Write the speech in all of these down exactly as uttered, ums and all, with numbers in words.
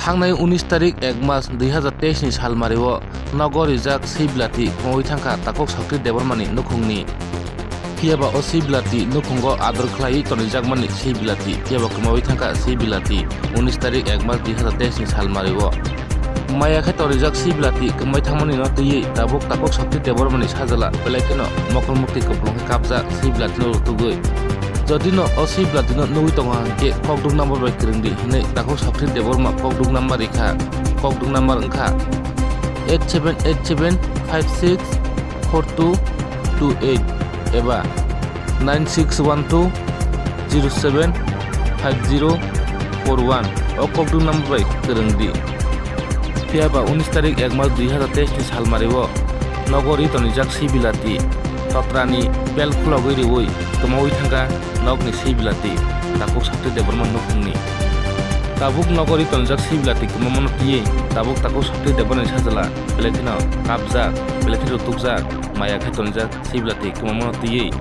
Thangnai unis tarik ek mas dui hazar teis ni salmario nogo rijak Seibilati kwmawi thangkha Takhuk Shakti Debbarmani nukhungni. Phiyaba o Seibilati nukhungo ador khlaiwi tonijakmani Seibilati phiyaba kwmawi thangkha Seibilati unis tarik ek mas dui hazar teis ni salmario. Maya khe tonijak Seibilati kwmai thangmani no twiwi tabuk Takhuk Shakti Debbarmani sajla belai kheno mokol mukti kupulung khe kapjak Seibilati no rutugwi. Jodi no o Seibilati no nugwi tongo hwnkhe kokduk number bai kwrwng di hinwi Takhuk Shakti Debbarma kokduk number rikha. Kokduk number wngkha eight seven eight seven five six four two two eight eba nine six one two zero seven five zero four one o kokduk number bai kwrwng di. Phiyaba unis tarik ek mas dui hazar teis ni salmario nogo ri tonijak Seibilati totrani bel khulogwi riwi kwmawi thangkha nokni Seibilati Takhuk Shakti Debbarma nukhungni. Tabuk nogo ri tonijak Seibilati kwmamano twiwi tabuk Takhuk Shakti Debbarmani sajla belai kheno kapjak, belai kheno rutubjak, maya khe tonijak Seibilati kwmamano twiwi.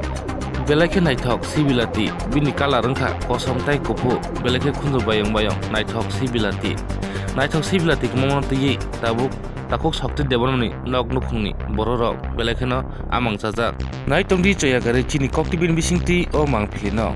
Belai khe naithok Seibilati, bini colour wngkha kosom tei kuphur, belai khe khunju bayong bayong naithok Seibilati. Naithok Seibilati kwmamano twiwi tabuk Takhuk Shakti Debbarmani nok nukhungni bororok belai kheno amang chajak. Naitongdi choya gari chini koktwbini bisingtwi o mangpilino.